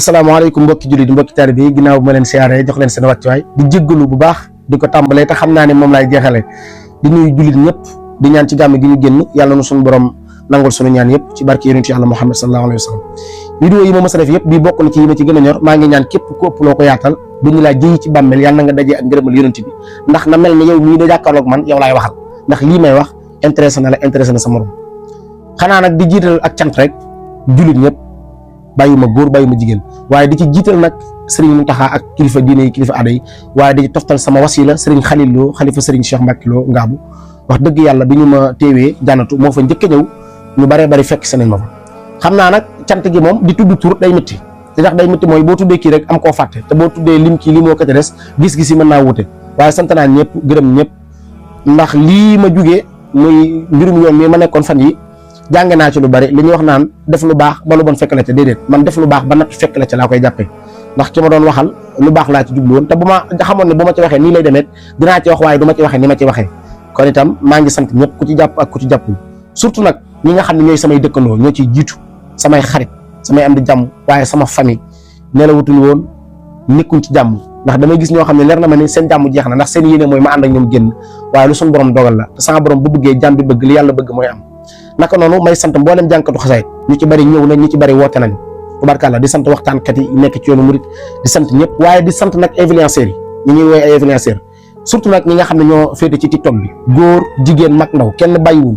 asalaamaaleykum mbokki jullit mbokki taalibe yi ginnaaw bu ma leen siyaaree jox leen seen wàccuwaay di jéggalu bu baax di ko tàmbalee te xam naa ne moom laay jeexale di nuyu jullit ñëpp di ñaan ci gàmm gi ñu génn yàlla na suñu borom nangul suñu ñaan yëpp ci barke yonent yàlla Muhammad sallallahu alayhi wa sallam. vidéo yi ma mës a def yëpp bii bokk na ci yi ma ci gën a ñor maa ngi ñaan képp ku ëpp loo ko yaatal bu ñu laa jëyi ci bàmmeel yàlla na nga dajee ak ngërëmal yonent bi ndax na mel ne yow mii da jàkkaarloog man yow laay waxal ndax lii may wax intéressé na la intéressé na sa morom xanaa nag di jiital ak cant rek jullit ñëpp bàyyuma góor bàyyuma jigéen waaye di ci jiital nag sëriñ Mountakha ak kilifa diine yi kilifa aada yi waaye di ci toftal sama wasila sëriñ Khalil Lo xalifa sëriñ Cheikh Mbacke Lo Ngaabu wax dëgg yàlla bi ñu ma teewee jànnatu moo fa njëkk a ñëw ñu baree bari fekk seneen ma fa xam naa nag cant gi moom di tudd tur day métti li tax day métti mooy boo tuddee kii rek am koo fàtte te boo tuddee lim kii li moo ko ca des gis-gis yi mën naa wute waaye sant naa ñëpp gërëm ñëpp ndax lii ma jugee muy mbirum yoon mi ma nekkoon fan yi jànge naa ci lu bari li ñuy wax naan def lu baax ba lu bon fekk la ca déedéet man def lu baax ba natt fekk la ca laa koy jàppee ndax ki ma doon waxal lu baax laa ci jublu woon te bu ma xamoon ne bu ma ci waxee nii lay demeet dinaa ci wax waaye du ma ci waxee ni ma ci waxee kon itam maa ngi sant ñëpp ku ci jàpp ak ku ci jàppul surtout nag ñi nga xam ne ñooy samay dëkkandoo ñoo ciy jiitu samay xarit samay am di jàmm waaye sama famille nelawutuñ woon nekkuñ ci jàmm ndax damay gis ñoo xam ne leer na ma ne seen jàmm jeex na ndax seen yéene mooy ma ànd ak ñoom génn waaye lu suñu borom dogal la te sama borom bu bëggee jàmm bi bëgg li yàlla bëgg mooy am naka noonu may sant mboolem jànkatu xasaayit ñu ci bari ñëw nañ ñu ci bari woote nañ tubarkàlla di sant waxtaankat yi nekk ci yoonu murit di sant ñëpp waaye di sant nag influenceurs yi ñi ñuy woowee ay influenceurs surtout nag ñi nga xam ne ñoo féete ci TikTok bi góor jigéen mag ndaw kenn bàyyiwul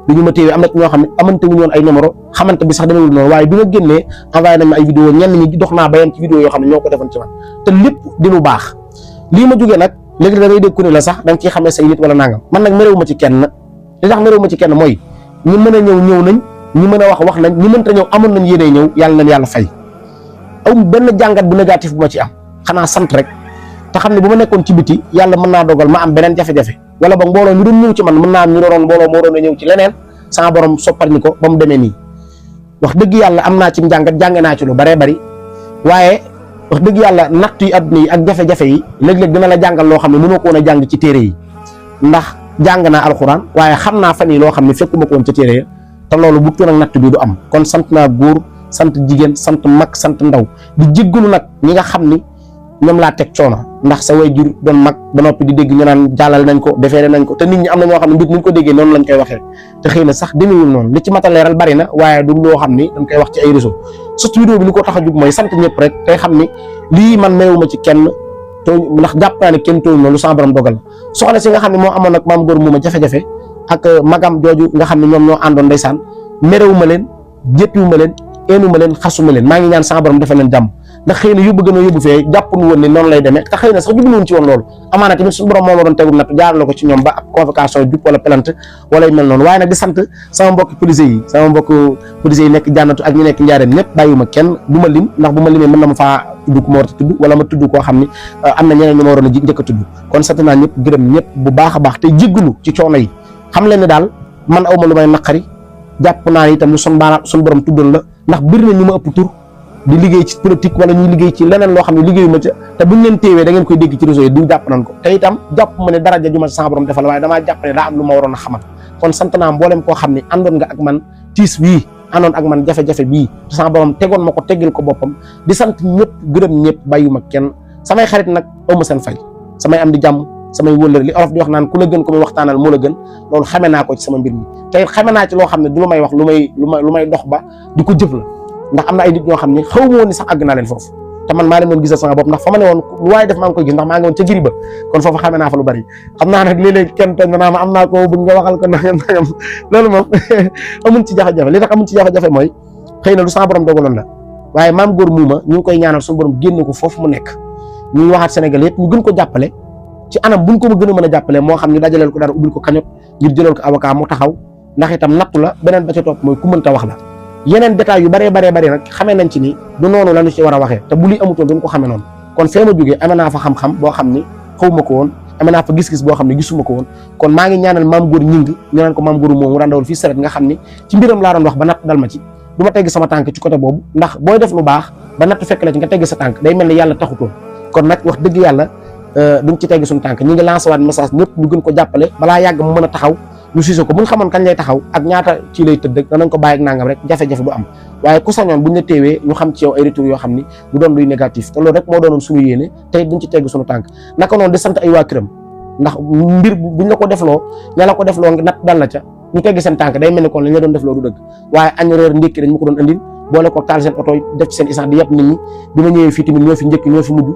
bi ñu ma téewee am na ñoo xam ne amante wuñu woon ay numéro xamante bi sax demewul noonu waaye bi ma génnee envoyé nañ ma ay vidéo ñenn ñi dox naa bayam ci vidéo yoo xam ne ñoo ko defoon ci man te lépp di lu baax lii ma jógee nag léegi da ngay dégg ku ne la sax da nga ciy xamee say nit wala nangam man nag méréwu ma ci kenn li tax méréwu ma ci kenn mooy ñi mën a ñëw nañ ñi mën a wax nañ ñi mënta ñëw amoon nañ yéene ñëw yàlla nañ yàlla fay aw benn jàngat bu négatif bu ma ci am xanaa sant rek te xam ne bu ma nekkoon ci biti yàlla mën naa dogal ma am beneen jafe-jafe wala ba mbooloo ñu doon ñëw ci man mën naa am ñu doon mbooloo moo doon a ñëw ci leneen sama borom soppal ni ko ba mu demee nii wax dëgg yàlla am naa ci njàngat jànge naa ci lu baree bari waaye wax dëgg yàlla natt yi adduna yi ak jafe-jafe yi léeg-léeg dina la jàngal loo xam ne mënoo ko woon a jàng ci téere yi ndax jàng naa alxuraan waaye xam naa fan yi loo xam ne fekkuma ko woon ca téere ya te loolu bu toon ak natt bi du am kon sant naa góor sant jigéen sant mag sant ndaw di jéggalu nag ñi nga xam ni ñoom laa teg coono ndax sa way jur doon mag ba noppi di dégg ñu naan jàllal nañ ko defeere nañ ko te nit ñi am na ñoo xam ne mbir ni ñu ko déggee noonu lañ koy waxee te xëy na sax demewul noonu li ci mat a leeral bari na waaye du loo xam ni dañ koy wax ci ay réseau surtout vidéo bi li ko tax a jug mooy sant ñëpp rek tey xam ni lii man mayuma ci kenn tooñ ndax jàpp naa ne kenn tooñ ma lu sama borom dogal soxna si nga xam ne moo amoon nag maam góor mu ma jafe-jafe ak magam jooju nga xam ne ñoom ñoo àndoon ndeysaan merewuma leen jéppiwuma leen eenuma leen xasuma leen maa ngi ñaan sama borom defal leen jàmm ndax xëy na yóbbu gën a yóbbu fee jàppul woon ne noonu lay demee te xëy na sax jubluwoon ci woon loolu amaana tamit suñu borom moo ma doon tegul natt jaarale ko ci ñoom ba ab convocation jub wala plainte wala yu mel noonu waaye nag di sant sama mbokk policiers yi nekk jànnatu ak ñi nekk njaareen ñëpp bàyyiwuma kenn du ma lim ndax bu ma limee mën na ma faa tudd ku ma war a tudd wala ma tudd koo xam ni am na ñeneen ñu ma waroon a njëkk a tudd kon sant naa ñëpp gërëm ñëpp bu baax a baax te jéggalu ci coono yi xam leen ne daal man awma lu may naqari jàpp naa ne itam lu suñu borom tuddoon la ndax bëri na ñu ma ëpp tur di liggéey ci politique wala ñuy liggéey ci leneen loo xam ne liggéeyu ma ca te buñ leen téewee da ngeen koy dégg ci réseau yi du jàpp nañ ko te itam jàpp ma ne daraja ju ma sama borom defal waaye damaa jàpp ne daa am lu ma waroon a xamal kon sant naa mboolem koo xam ne àndoon nga ak man tiis bii àndoon ak man jafe-jafe bii te sama borom tegoon ma ko teggil ko boppam di sant ñëpp gërëm ñëpp bàyyuma kenn samay xarit nag awma seen fay samay am di jàmm samay wëllëre li olof di wax naan ku la gën ko muy waxtaanal moo la gën loolu xame naa ko ci sama mbir mi te xame naa ci loo xam ne du lu may wax lu may dox ba di ko jëf la ndax am na ay nit ñoo xam ne xaw ma woon ni sax àgg naa leen foofu te man maa leen doon gisal sama bopp ndax fa ma ne woon lu waaye def maa ngi koy gis ndax maa ngi woon ca giri ba kon foofu xamee naa fa lu bari xam naa nag léeg-léeg kenn tooñ naa ma am naa ko bëgg nga waxal ko nangam loolu moom amun ci jafe-jafe li tax amun ci jafe-jafe mooy xëy na lu sama borom dogaloon la waaye maam góor muuma ñu ngi koy ñaanal suñu borom génn ko foofu mu nekk ñuy waxaat Sénégal yëpp ñu gën ko jàppale ci anam buñ ko gën a mën a jàppale moo xam ñu dajaleel ko dara ubbil ko kañot ngir jëlal ko avocat mu taxaw ndax itam nattu la beneen ba ca topp mooy ku mënta wax la yeneen détails yu baree nag xamee nañ ci ni du noonu la ñu ci war a waxee te bu lii amutoon duñ ko xamee noonu kon fee ma jógee amee naa fa xam-xam boo xam ni xaw ma ko woon amee naa fa gis-gis boo xam ne gisuma ko woon kon maa ngi ñaanal maam góor ñing ñu naan ko maam góor moom mu randawul fii saret nga xam ni ci mbiram laa doon wax ba natt dal ma ci du ma tegg sama tànk ci côté boobu ndax booy def lu baax ba natt fekk la ci nga tegg sa tànk day mel ni yàlla taxutoon kon nag wax dëgg yàlla duñ ci tegg suñu tànk ñi ngi lancé waat message ñëpp ñu gën ko jàppale balaa yàgg mu mën a taxaw ñu siise ko bu ñu xamoon kañ lay taxaw ak ñaata ci lay tëdd danañ ko bàyyi ak nangam rek jafe-jafe du am waaye ku sañoon buñ la teewee ñu xam ci yow ay retour yoo xam ni du doon luy négatif te loolu rek moo doonoon suñu yéene tey duñ ci tegg suñu tànk naka noonu di sant ay waa këram ndax mbir buñ la ko defloo ña la ko defloo ngi nat dal la ca ñu tegg seen tànk day mel ni kon lañ la doon defloo du dëgg waaye añ reer ndékki dañ ma ko doon andil boole ko taal seen oto def ci seen essence di yàpp nit ñi bi ma ñëwee fii tamit ñoo fi njëkk ñoo fi mujj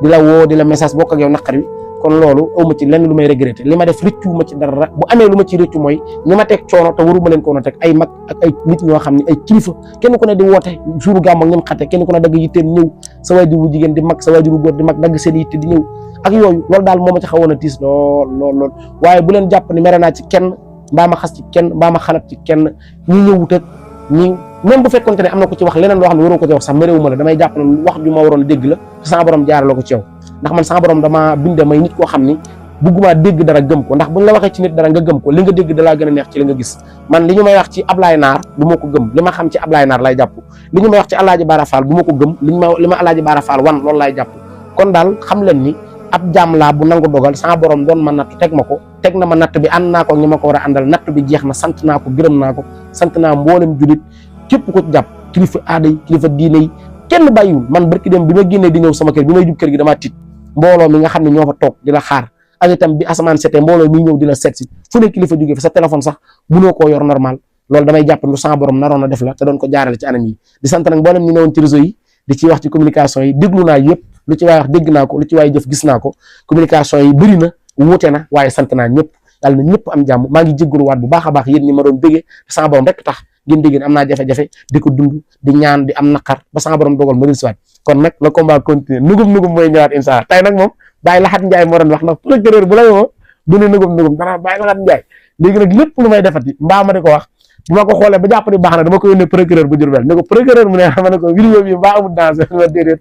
di la woo di la message bokk ak yow naqar wi kon loolu awma ci lenn lu may regretter li ma def rëccu ma ci dara bu amee lu ma ci rëccu mooy ñi ma teg coono te waruma leen ko woon a teg ay mag ak ay nit ñoo xam ne ay kilifa kenn ku ne di woote jour gàmm ak ñoom xate kenn ku ne dagg yitteem ñëw sa waajur bu jigéen di mag sa waajur bu góor di mag dagg seen yitte di ñëw ak yooyu loolu daal moo ma ci xawoon a tiis lool waaye bu leen jàpp ni mere naa ci kenn mbaa ma xas ci kenn mbaa ma xalab ci kenn ñi ñëwut ak ñi même bu fekkonte ne am na ko ci wax leneen loo xam ne waroo ko ci wax sax méréwuma la damay jàpp ne wax ju ma waroon a dégg la te sama borom jaarale ko ci yow ndax man sama borom dama binde may nit koo xam ni bugguma dégg dara gëm ko ndax buñ la waxee ci nit dara nga gëm ko li nga dégg dalaa gën a neex ci li nga gis man li ñu may wax ci Ablaye Naar du ma ko gëm li ma xam ci Ablaye Naar lay jàpp li ñu may wax ci Alaaji Bara Fall du ma ko gëm li ma Alaaji Bara Fall wan loolu lay jàpp kon daal xam leen ni ab jaam laa bu nangu dogal sama borom doon ma natt teg ma ko teg na ma natt bi ànd naa ko ñi ma ko war a àndal natt bi jeex na sant naa ko gërëm naa ko sant naa mboolem julit képp ko jàpp kilifa aada yi kilifa diine yi kenn bàyyiwul man barki dem bi ma génnee di ñëw sama kër bi may jub kër gi damaa tiit mbooloo mi nga xam ne ñoo fa toog di la xaar ak itam bi asamaan setee mbooloo mi ñëw di la seet si fu ne kilifa jógee fa sa téléphone sax mënoo koo yor normal loolu damay jàpp lu sama borom naroon a def la te doon ko jaarale ci anam yi di sant nag mboolem ñu newoon ci réseau yi di ci wax ci communication yi déglu naa yëpp lu ci waay wax dégg naa ko lu ci waay jëf gis naa ko communication yi bëri na wuute na waaye sant naa ñëpp yàlla na ñëpp am jàmm maa ngi jéggaluwaat bu baax a baax yéen ñi ma doon bëggee te sama borom rek tax ngeen dégg am naa jafe-jafe di ko dund di ñaan di am naqar ba sama borom dogal ma dellusiwaat kon nag le combat continue nugum mooy ñëwaat incha allah tey nag moom Baye Lahat Ndiaye moo doon wax nag procureur bu la woo du ne nugum danaa Baye Lahat Ndiaye léegi nag lépp lu may defati mbaa ma di ko wax bu ma ko xoolee ba jàpp ni baax na dama ko yónnee procureur bu Diourbel ne ko procureur mu ne ma ne ko vidéo bi mbaa amul danger ma déedéet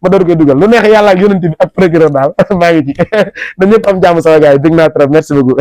ma door koy dugal lu neex yàlla ak yonent bi ak procureur daal maa ngi ci na ñëpp am jàmm sama gars yi dégg naa trop merci beaucoup